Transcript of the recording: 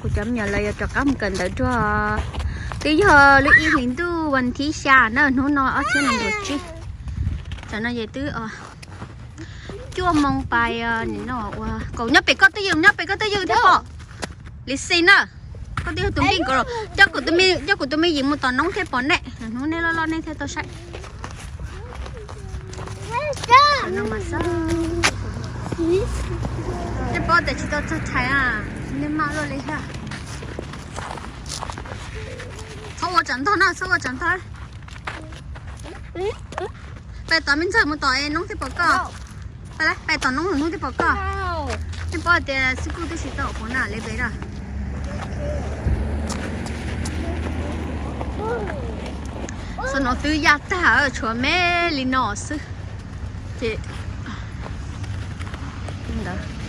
Kuv cov me nyuam lawv yuav rov qab mus kawm ntawv dua. Twb yog lub ib hlis ntuj vas thib xya na, hnub no ob txhiab nees nkaum tsib. Tam no ces twb cuaj moo pais no ua kaum. Nyob pem koj twj ywm, nyob pem koj twj ywm thiab pom. Li xi na, koj twb yog tus npij nkaus los coj kuv tus me yim mus tom noob thiaj pom nej. Hnub nej loj loj nej thiaj tau saib. Nej paub tias tsis tau txog thaim, nej maj luaj li thiab. Txhob ua tsam ntog na, txhob ua tsam ntog. Pais tom me ntxawg mus tom noob thiaj pom koj. Pais tom noob hnub thiaj pom koj. Nej paub tias xib kuj twb tsis tau pov na li pem na. Xab no twb yaj tag, tshuav me li no xwb. Ces ntawd